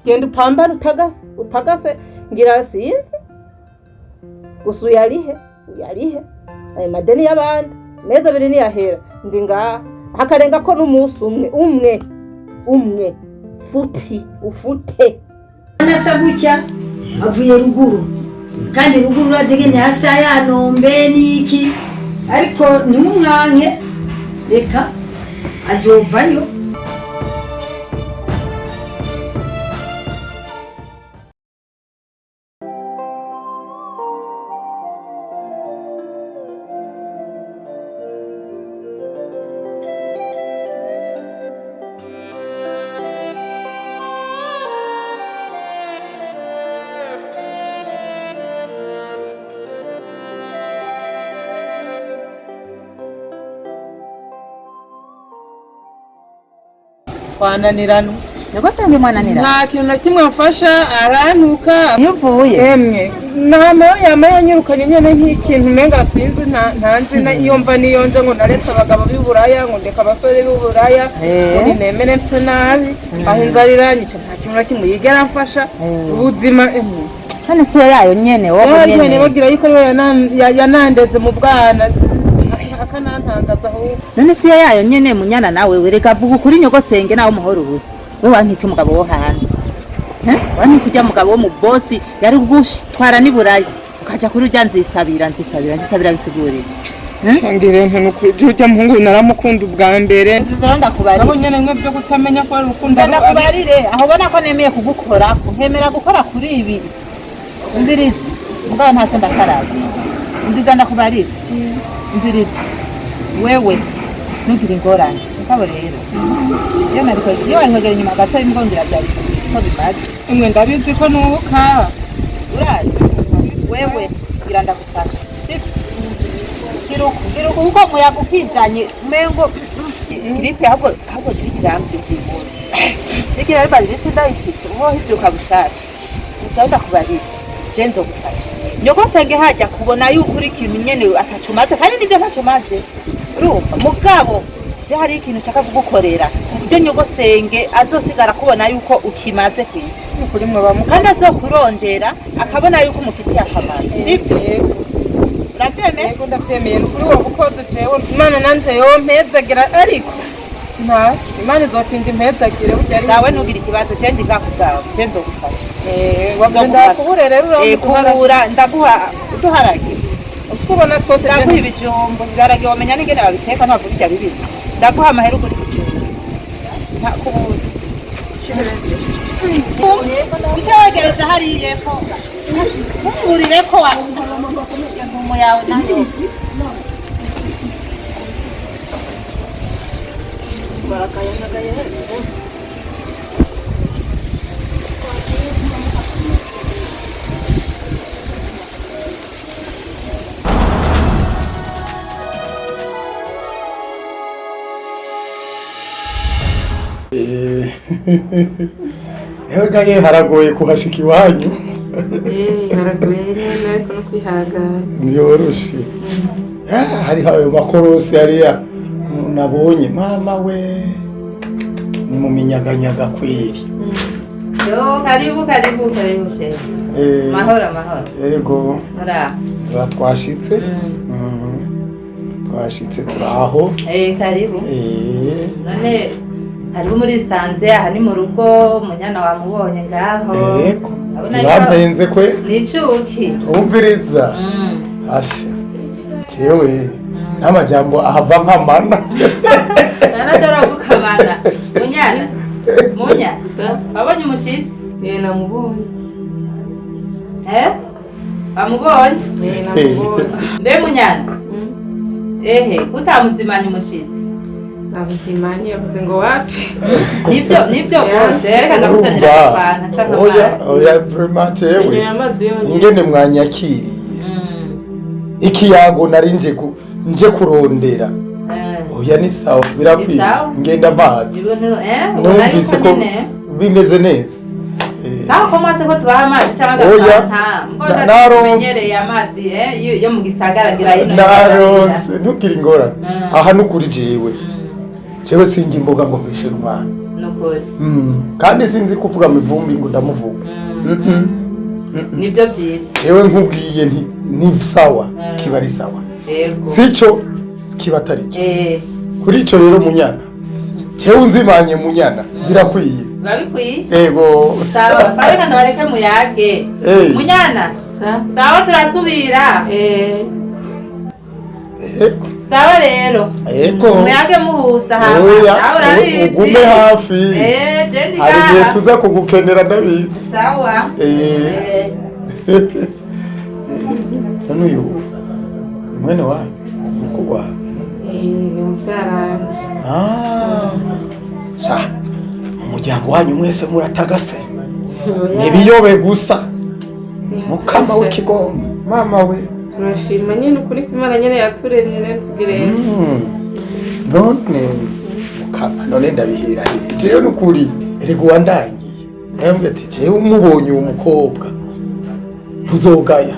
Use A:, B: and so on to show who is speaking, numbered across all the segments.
A: Genda upambane utagase upagase, ngira sinzi gusa uyarihe uyarihe ayo madeni y'abandi. Amezi 2 niyahera ndi ngaha, hakarenga ko n'umunsi umwe umwe umwe, futi ufute.
B: Nasa gutya avuye ruguru, kandi ruguru urazi ngene hasa ya nombe n'iki, ariko ntimumwanke, reka azovayo.
C: Twananirana.
D: Nyogosenge mwananira.
C: Nta kintu na kimwe mfasha, arantuka.
D: Iyo uvuye
C: Emwe, nama yama yanyirukanye nyene nk'ikintu umenga sinzi, ntanzi iyo mva niyo nja, ngo naretse abagabo b'iburaya, ngo ndeka abasore b'iburaya, ngo ninemere mpfe nabi, aho inzara iranyica. Nta kintu na kimwe yigera mfasha ubuzima, emwe.
D: Hano siyo yayo nyene wowe
C: Yaryo
D: nyene.
C: Nibagira yuko ariwe yanandeze mu bwana akanantangaza ahubwo.
D: None siyo yayo nyene munyana, nawe wereka vuga ukuri nyogosenge, nawe umuhoro ubusa. We wankika umugabo wo hanze. Wankika ujya mugabo wo mu bosi yari gutwara n'iburaya, ukaja kuri urya nzisabira nzisabira nzisabira bisigurire.
C: Ngira ibintu ni ukuri ujya muhungu naramukunda ubwa mbere.
D: Ndakubarire.
C: Nabo nyene mwe byo kutamenya ko ari urukundo ari
D: Ndakubarire aho ubona ko nemeye kugukora, nkemera gukora kuri ibi. Umviriza mugabo ntacyo ndakaraga. Umviriza ndakubarire, umviriza wewe, ntugire ingorane. Mugabo rero iyo nariko iyo wari inyuma gato imbwa ngira byari ko bimaze.
C: Imwe ndabizi ko nubuka.
D: Urazi wewe, ngira ndagufasha, sivyo? Giruku giruku kuko umuyaga ukizanye umengo gripe, ahubwo ahubwo gripe irambye uyu munsi. Reka rero bazise ndayifise uwo ivyuka bushasha. Gusa ndakubarira, je nzogufasha nyogosenge hajya kubona yuko uri ikintu nyene ataco umaze, kandi nivyo ntaco umaze, urumva? Mugabo je hari ikintu nshaka kugukorera ku buryo nyogosenge azosigara kubona yuko ukimaze kw'isi.
C: Ukuri mwe bamuka.
D: Kandi azokurondera akabona yuko umufitiye akamaro, sivyo? Uravyemeye?
C: Yego, ndavyemeye, ni ukuri wabukoze. Jewe Imana nanje yompezagira, ariko nta Imana izotinda impezagire burya ari.
D: Sawe, ntugire ikibazo, je ndi ngaho kubwawe, je nzogufasha.
C: Wavuze ndakubure rero uramuduhara.
D: Kubura ndaguha uduharage.
C: Utwubona twose.
D: Ndaguha ibijumbu, ibiharage wamenya n'ingene babiteka, ntabwo bijya bibisi. Ndaguha amahera ugura ibijumbu, nta kubura. Uce wegereza hariya epfo, ntukurireko wa intumo yawe nayo.
E: Ewe gaye, haragoye kuhashika iwanyu.
F: Haragoye nyene, ariko no kwihangana.
E: Ntiyoroshe. Ah, hariho ayo makorosi hariya nabonye, mama we, ni mu minyaganyaga kweri.
A: Yo, karibu karibu karibu shehe. Mahoro mahoro.
E: Yego.
A: Muraho.
E: Ura twashitse. Twashitse, turaho.
A: Karibu. None karibu muri sanze, aha ni mu rugo, munyana wamubonye ngaho.
E: Yego.
A: Abona yuko-
E: Urampenze kwe.
A: Ni icuki.
E: Umviriza. Asha, jewe n'amajambo ahava nkamana.
A: Narashobora gukamana. Munyana. Munya. Wabonye umushitsi?
F: Namubonye.
A: Eh? Wamubonye?
F: Namubonye.
A: Mbe munyana. Ehe, kutamuzimanya umushitsi.
F: Namuzimanye, yavuze ngo wapi.
A: Nivyo nivyo bose, reka ndakuzanira
E: Urumva,
A: agafanta canke
E: oya
A: amazi.
E: Oya, vraiment jewe
F: Yanyoye amazi yonyene.
E: ingene mwanyakiriye, ikiyago nari nje kurondera. Oya, ni sawa, birakwiye.
A: Ni sawa?
E: Ngenda amazi.
A: Ibintu ubona
E: Numvise
A: yuko
E: ko
A: nyene
E: bimeze neza.
A: Sawa, ko mwase ko tubaha amazi cyangwa
E: Oya.
A: agafanta mbona
E: Naronse.
A: tumenyereye amazi yo mu gisagara ngira hino.
E: Naronse, ntugire ingorane. Aha nukuri jewe, jewe sinjya imboga ngo mbishere umwana.
A: Nukuri.
D: Nukuri.
E: Kandi sinzi kuvuga mivumbi ngo ndamuvuga. Mm-mm. Mm-mm.
D: Nibyo byiza.
E: Jewe nkubwiye nti ni sawa, kiba ari sawa, sico kiba atari cyo. Kuri ico rero Munyana, jewe unzimanye Munyana birakwiye.
D: Biba bikwiye.
E: Ego.
D: Sawa sawa, reka ndabareke muyage. Munyana.
F: Sa.
D: Sawa, turasubira.
E: Ego.
D: Sawa rero.
E: Ego.
D: Muyage muhuza hama.
E: Oya,
D: Nawe urabizi.
E: ugume hafi.
D: Je ndi
E: Hari igihe
D: ngaha.
E: tuza kugukenera, ndabizi.
D: Sawa.
E: None uyu mwene wanyu, mukuru wawe?
F: Ni mubyaranje.
E: Ah, sha umuryango wanyu mwese muratagase, nibiyobe gusa, mukama w'ikigongo mama we.
F: Turashima nyine ukuri ko Imana nyine yaturemye tugire.
E: None mukama, none ndabihera hehe? Jewe nukuri erega uwandangiye yarambwira ati jewe umubonye uwo mukobwa ntuzogaya,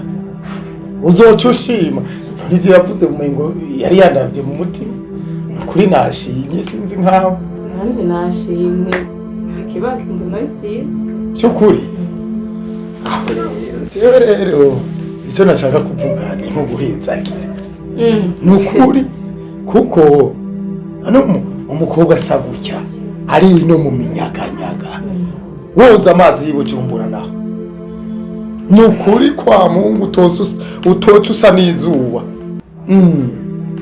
E: uzoca ushima. None ibyo yavuze umengo yari yandavye mu mutima. Nukuri nashimye, sinzi nkawe.
F: Nanjye nashimye, nta kibazo, mbona ari byiza.
E: Cy'ukuri aho rero, jewe rero icyo nashaka kuvuga ni nko guhizagira. Ni ukuri, kuko hano umukobwa asa gutya ari ino mu minyaganyaga, woza amazi y'Ibujumbura, naho ni ukuri kwa Mungu utoca usa n'izuba.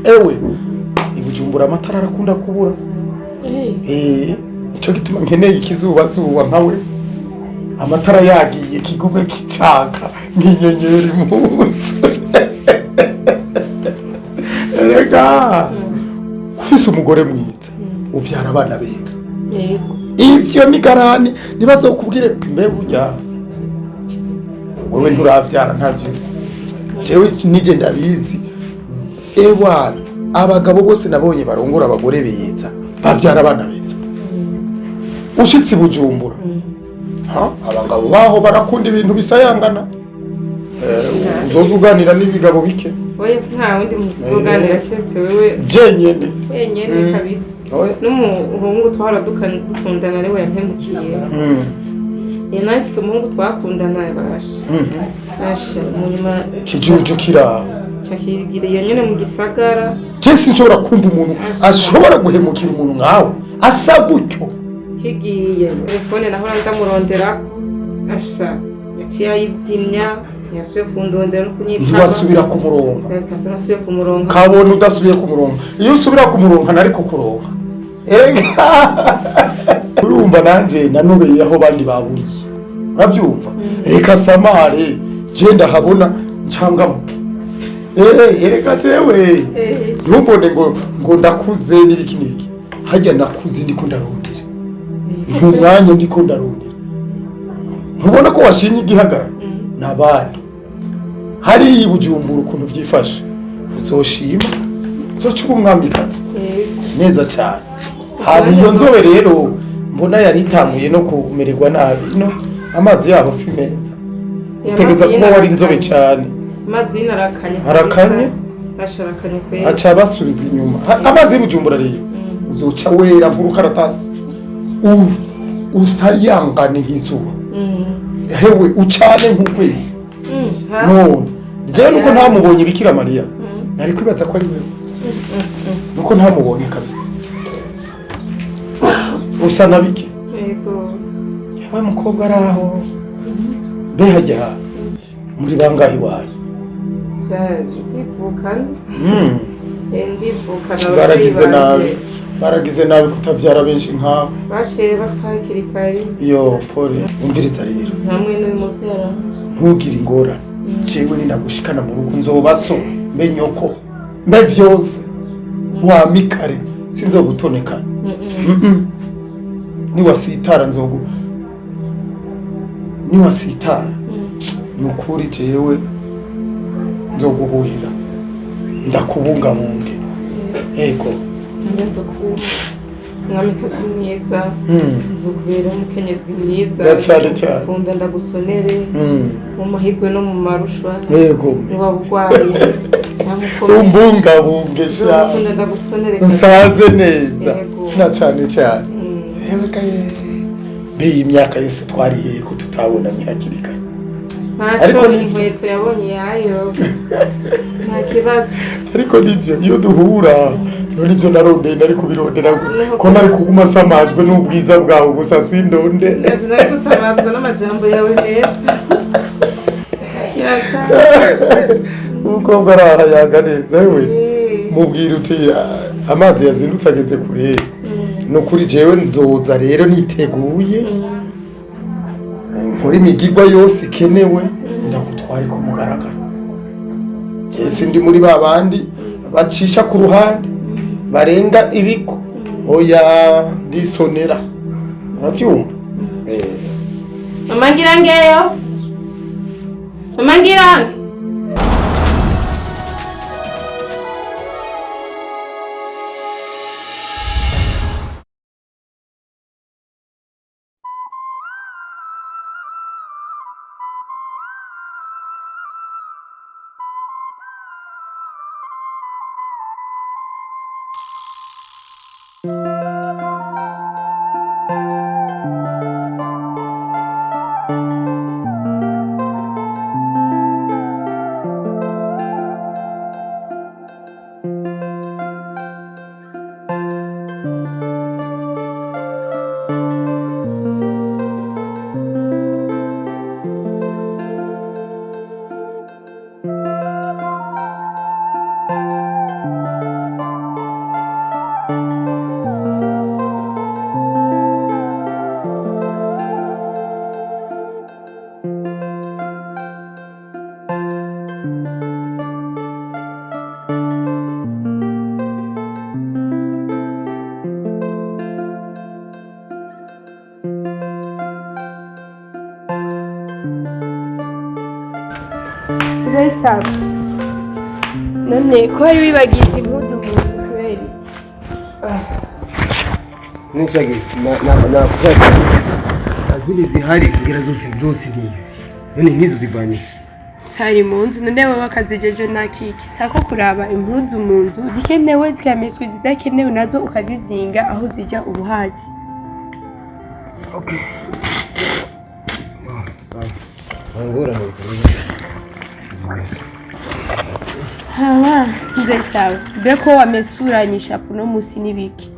E: Ewe, iBujumbura amatara arakunda kubura. Nico gituma nkeneye ikizuba zuba nkawe, amatara yagiye kigume kicaka nk'inyenyeri mu nzu. Erega ufise umugore mwiza uvyara abana beza. Ivyo ni garani, ntibazokubwire. Mbe burya wewe nturavyara, ntavyizi, jewe nije ndabizi. Ewana, abagabo bose nabonye barongora abagore beza bavyara abana beza. Ushitse i Bujumbura, ha, abagabo baho barakunda ibintu bisayangana. Uzoza uganira n'ibigabo bike.
F: Oya, nta wundi muzoganira keretse wewe.
E: Jenyene.
F: Wenyene. Kabisa.
E: Oya.
F: N'umuhungu twahora dukundana ariwe yampemukiye. Nawe mfise umuhungu twakundana, basha. Basha, mu nyuma
E: Kijuju kiraho.
F: Cakigira iyo nyene mu gisagara.
E: Je sinshobora kumva umuntu ashobora guhemukira umuntu nkawe asa gutyo.
F: Kigiye telefone nahora ndamuronderako, asha, yaciye ayizimya, ntiyasubiye kundondera no kunyitaba.
E: Ntiwasubira kumuronka?
F: Reka, sinasubiye kumuronka.
E: Kabona udasubiye kumuronka, iyo usubira kumuronka nari kukuronka. Ega urumva nanje nanobeye aho bandi baburiye, urabyumva? Reka samare, je ndahabona ncangamuke. Erega jewe ntumbone ngo ndakuze n'ibiki n'ibiki, harya nakuze ndiko ndarondera ntumwanya, ndiko ndarondera. Ntubona ko washimye igihagararo n'abandi hariya i Bujumbura ukuntu byifashe? Uzoshima, uzoca uba umwamikazi. Neza cyane. Haba iyo nzobe rero mbona yari itanguye no kumererwa nabi, no amazi yaho si meza, utegereza kuba wari inzobe cyane.
F: Amazi y'ino arakanye.
E: Arakanye?
F: Basha, arakanye kweli.
E: Aca basubiza inyuma. Amazi y'Ibujumbura rero uzoca wera nk'urukaratasi, usayangane nk'izuba. Hewe, ucane nk'ukwezi. None jewe nuko ntamubonye Bikira Mariya, nari kwibaza ko ari wewe, nuko ntamubonye kabisa, usa na bike.
F: Yego.
E: Yewe mukobwa, ari aho mbe hajya muri bangahe iwanyu?
F: Ndivukana. Ndivukana.
E: Baragize
F: Abavyeyi
E: nabi.
F: banje.
E: Baragize nabi kutabyara benshi nkawe.
F: Baciye bapfa hakiri kare.
E: Yo pole, umviriza rero.
F: Hamwe n'uyu muvyara.
E: Ntugire ingorane, jewe ninagushikana mu rugo nzoba so, mbe nyoko, mbe vyose, wamikare, sinzogutoneka. Niwasitara nzogu, niwasitara, nukuri jewe nzoguhuhira, ndakubungabunge, ego.
F: Nanjye nzokuba umwamikazi mwiza. Nzokubera umukenyezi mwiza.
E: Ya cyane cyane.
F: Kunda ndagusonere mu mahirwe no mu marushwa.
E: Yego.
F: Niba urwaye cyangwa ukomeye.
E: Umbungabunge sha.
F: Nzokunda ndagusonere.
E: Nsaze neza.
F: Yego.
E: Na cyane cyane. Yewe kaye, mbe iyi myaka yose twariye ko tutabonanye hakiri kare?
F: Ntacyo, inkweto yabonye yayo, nta kibazo.
E: Ariko nibyo, iyo duhura none ibyo narondeye nari kubirondera, ko nari kuguma nsamajwe n'ubwiza bwawe gusa, sindonde.
F: Nari gusamazwa n'amajambo yawe meza. Yaka.
E: Umukobwa araha yaga neza we. Mubwira uti: "Ah, amazi yazindutse ageze kure." Ni ukuri jewe nzoza rero niteguye, nkora imigigwa yose ikenewe, ndagutware ku mugaragaro. Jewe sindi muri ba bandi bacisha ku ruhande, barenga ibiko. Oya, ndisonera, urabyumva.
F: Mama ngira ngeyo, mama ngira.
G: Jayisaba, none ko wari wibagize impuzu mu nzu, kubera iki?
H: Nishage na na zili zihari ngira zose zose nizi, none nizo zivanye.
G: Sari mu nzu, none wowe akazi ujeje nakiki sako kuraba impuzu mu nzu, zikenewe zikameswa, izidakenewe nazo ukazizinga aho zijya ubuhazi.
H: Okay, sawa, ngorane zimeze.
G: Haba nzayisaba, mbe ko wamesuranye ishapu no musi n'ibiki?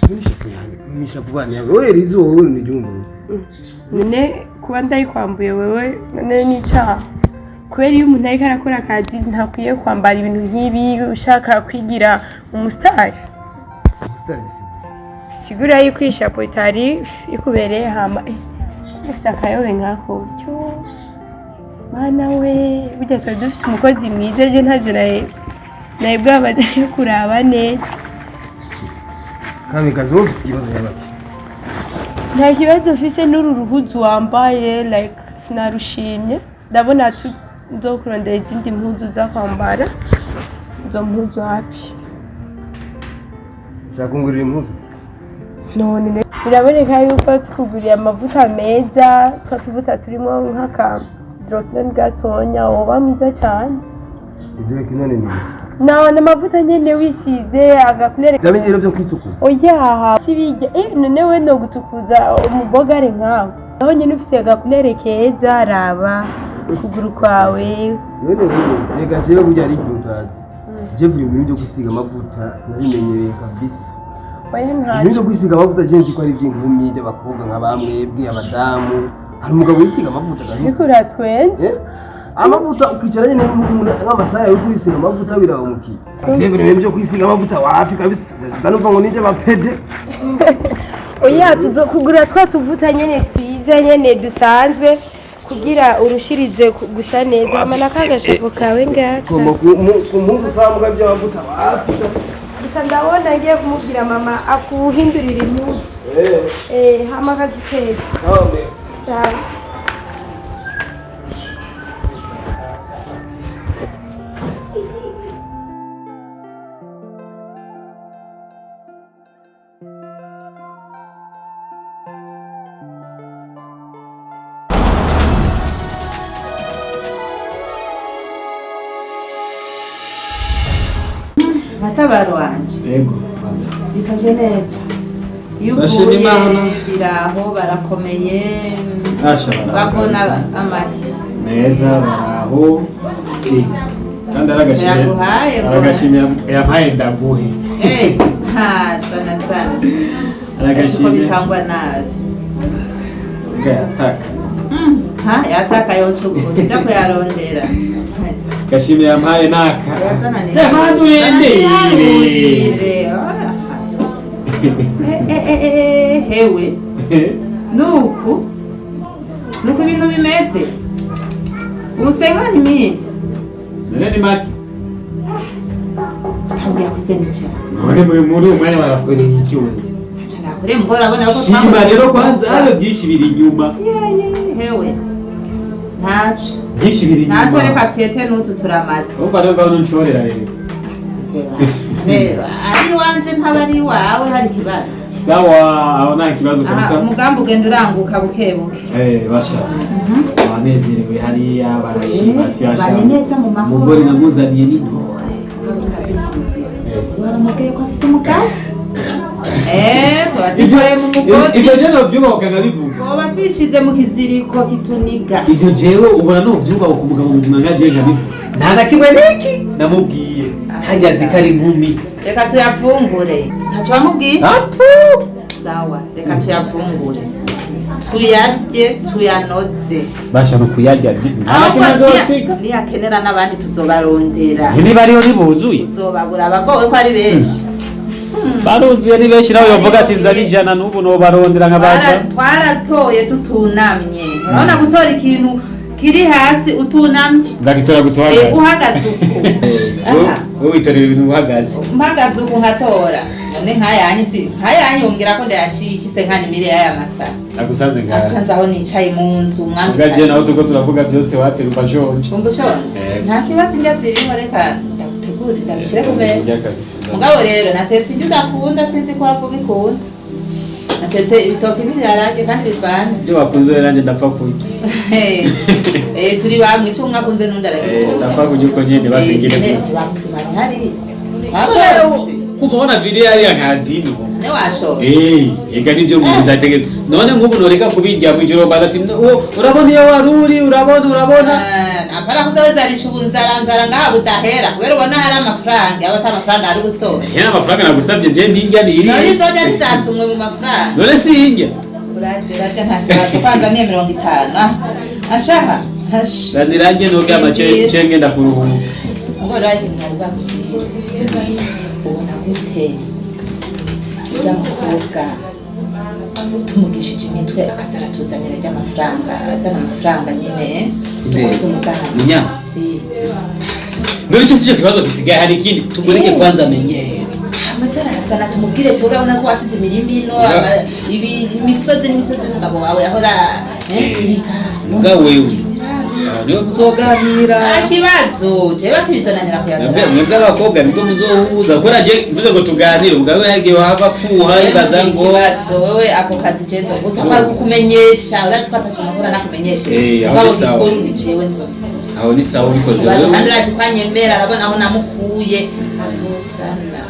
H: Nishapu yanjye, nishapu bana yawe wewe rizo wowe ni jumbo.
G: None kuba ndayikwambuye wewe none n'icaha? Kubera iyo umuntu ariko arakora akazi ntakwiye kwambara ibintu nk'ibi, ushaka kwigira umusitari.
H: Star.
G: Sigura yuko iyi shapo itari ikubereye. Hama ufise akayobe nkako cyo, mana we, burya twari dufise umukozi mwiza. Je ntavyo nari bwaba yo kuraba neza.
H: Kamikazi, wowe ufise ikibazo yabaki?
G: Nta kibazo ufise n'uru ruhuzu wambaye, like sinarushimye. Ndabona tuzokurondera izindi mpuzu uza kwambara, izo mpuzu hapi.
H: Ushaka kungurira impuzu?
G: None biraboneka yuko twuguriye amavuta meza, twa tuvuta turimo nk'aka dropline gatonya, woba mwiza cyane.
H: Idure kinone ni
G: Na amavuta nyene wisize agakunere.
H: Ndamenye rero byo kwitukuza.
G: Oya, si bijya. None we no gutukuza umubogare nkawe, aho nyene ufise agakunere keza, raba ukuguru kwawe.
H: None rero reka jewe burya ari ikintu utazi, je buri bintu byo kwisiga amavuta sinabimenyereye kabisa.
G: Oya, nta
H: Ibintu byo kwisiga amavuta jenshi ko ari iby'inkumi, by'abakobwa nka bamwebwe abadamu. Hari umugabo wisiga amavuta
G: Ariko
H: gahinda?
G: uratwenze.
H: Eh? Amavuta ukicara nyine nk'amasaha yo kwisiga amavuta birabamukiye. Je buri bintu byo kwisiga amavuta wapi kabisa, ndanuva ngo nije bapede.
G: Oya, tuzokugura twa tuvuta nyene twiza nyene dusanzwe kugira urushirize gusa neza. Hama n'akagashapo kawe ngaka.
H: Ku mpuzu usambwa by'amavuta wapi kabisa.
G: Gusa ndabona ngiye kumubwira mama akuhindurira impuzu.
H: Eh.
G: Hama akazi keza.
H: None.
G: Sawa.
D: Matabaro wanje.
H: Yego.
D: Bifashe neza. Iyo
I: Ndashima
D: uvuye
I: Imana.
D: biraho barakomeye.
I: Asha baraho.
D: Bagona amaki.
I: Meza baraho. Kandi aragashimye.
D: Yaguhaye, ngo-
I: Aragashimye yampaye ndaguhe.
D: Eh, ha, sana sana. Ariko
I: Aragashimye.
D: bitangwa nabi.
I: Yataka.
D: Ha, yataka yochukura. Chako yarondera.
I: Gashimye yampaye naka.
D: Yazana ni.
I: Tema turindire.
D: Eh, hewe. Nuku. Nuku ibintu bimeze. Usenga ni mimi.
I: None ni make.
D: Ntabwo yakuze ni cyane.
I: None muri uyu mwanya barakoreye iki we?
D: Ntacyo nakore mbora abona ko
I: Shima rero kwanza hano byinshi biri inyuma.
D: Hewe. Ntacyo.
I: Byinshi biri inyuma.
D: Ntacyo reka fyete n'utu turamaze.
I: Urumva rero ngaho nshorera rero.
D: Reba, ari iwanje ntaba ari iwawe hari ikibazo.
I: Sawa, aho nta kibazo
D: Aha,
I: kabisa.
D: umugambi ugenda uranguka buke buke.
I: Basha. Banezerewe hariya barashima ati basha.
D: Bane neza mu mahoro.
I: Umugore namuzaniye n'intore.
D: Waramubwiye ko afise umugabo? Tuba twikoreye mu mugozi.
I: Ibyo je novyubaka nkabivuga.
D: Tuba twishize mu kiziriko kituniga.
I: Ibyo jewe ubona novyubaka ku mugabo muzima nka je nkabivuga. Nta na kimwe n'iki namubwiye. Harya azi ko ari inkumi.
D: Reka tuyavungure. Ntacyo wamubwiye?
I: Apu!
D: Sawa, reka tuyavungure. Tuyarye, tuyanoze.
I: Basha no kuyarya. Nta na kimwe
D: Ahubwo
I: nzosiga.
D: niyakenera n'abandi tuzobarondera.
I: Niba ariyo ntibuzuye.
D: Tuzobabura abagowe ko ari benshi.
I: Baruzuye ni benshi nawe yovuga ati nzana ijana n'ubu nobarondera nkabaza.
D: Twaratoye tutunamye. Urabona gutora ikintu kiri hasi utunamye.
I: Ndagitora gusa uhagaze.
D: Uhagaze uku. Aha.
I: Wowe witorera ibintu uhagaze.
D: Mpagaze uku nkatora. None nkayanyu si nkayanyu umbwira ko ndayaciye ikise nkani mire y'aya masaha.
I: Nagusanze ngaha.
D: Asanze aho nicaye mu nzu mwami.
I: Ubwa je naho tuko turavuga byose wapi ruva shonje.
D: Wumva ushonje?
I: Yego.
D: Nta kibazo indya zirimo reka ndagutegure ndabishyire ku meza.
I: Ndya kabisa.
D: Mugabo rero natetse ibyo udakunda sinzi ko wapfa ubikunda. Natetse ibitoki n'ibiharage kandi bivanze.
I: Ibyo wakunze rero nanjye ndapfa kurya.
D: Turi bamwe icyo umwe akunze n'undi aragikunda.
I: Ndapfa kurya uko nyene basingire.
D: Bamuzimana hari. Bose.
I: Kuva ubona video yariya nkazino.
D: Ne washoye.
I: Ega nibyo umuntu ndategereza. None nk'ubu noreka kubirya mwijoro mbaza ati urabona iyo waruri urabona.
D: Apara kuzozarisha ubu nzara nzara ngaha budahera kubera ubona hari amafaranga yaba ata amafaranga ari gusora.
I: Hena amafaranga nagusabye je mpirya ni iri.
D: None izo ntizasumwe mu mafaranga.
I: None si indya.
D: Urajya nta kibazo kwanza ni 50. Ashaha. Hash.
I: Ndaniranje noga amace cenge ndakuruhuka.
D: Ubwo rero nari bwakubwira. Ubona gute? Ujya mukobwa tumugishije imitwe akaza aratuzanira ry'amafaranga azana amafaranga nyine tukoze umugambi.
I: Munyama. None icyo sico kibazo gisigaye hari ikindi tumureke kwanza amenyere.
D: Amaze arazana tumubwire ati urabona ko wasize imirima ino imisozi n'imisozi y'umugabo wawe ahora
I: Muga wewe. Niwe muzoganira.
D: Nta kibazo jewe basibizananira kuyagana.
I: Mwebwe abakobwa nibwo muzohuza kuko naje mvuze ngo tuganire umugabo yagiye wava apfuha yibaza ngo
D: ikibazo wewe ako kazi je nzo gusa ko ari kukumenyesha urazi ko ataco nakora nakumenyesheje.
I: Aho ni sawa.
D: Mugabo ni jewe nzo.
I: Aho ni sawa ubikoze
D: wewe.
I: wewe.
D: Kandi urazi ko anyemera arabona aho namukuye azozana.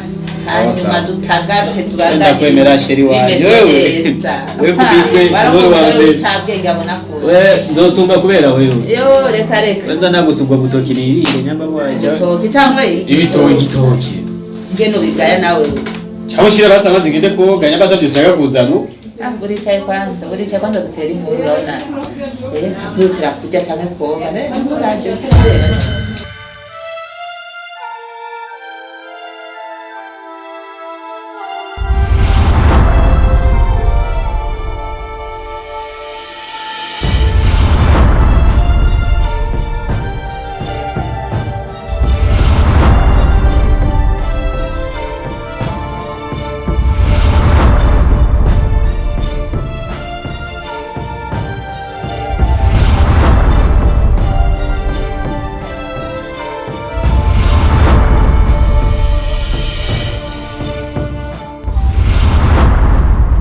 D: Hanyuma dutagate tubandanye.
I: Ndakwemera sheri wanje wewe. Wewe kubitwe wewe wa mbere.
D: Cabwenge abona kure.
I: We nzotunga kubera wewe.
D: Yo reka reka.
I: Wenza nagusugwa butoki ririre nyamba bwaje.
D: Ibitoki cyangwa
I: ibitoki toki.
D: Ngeno bigaya nawe.
I: Cyangwa ushira basa mazi ngende koga nyamba atavyo ushaka kuzana.
D: Buricaye kwanza, buricaye kwanza dutera inkuru urabona. Kwihutira kurya canke koga. Nkuranje.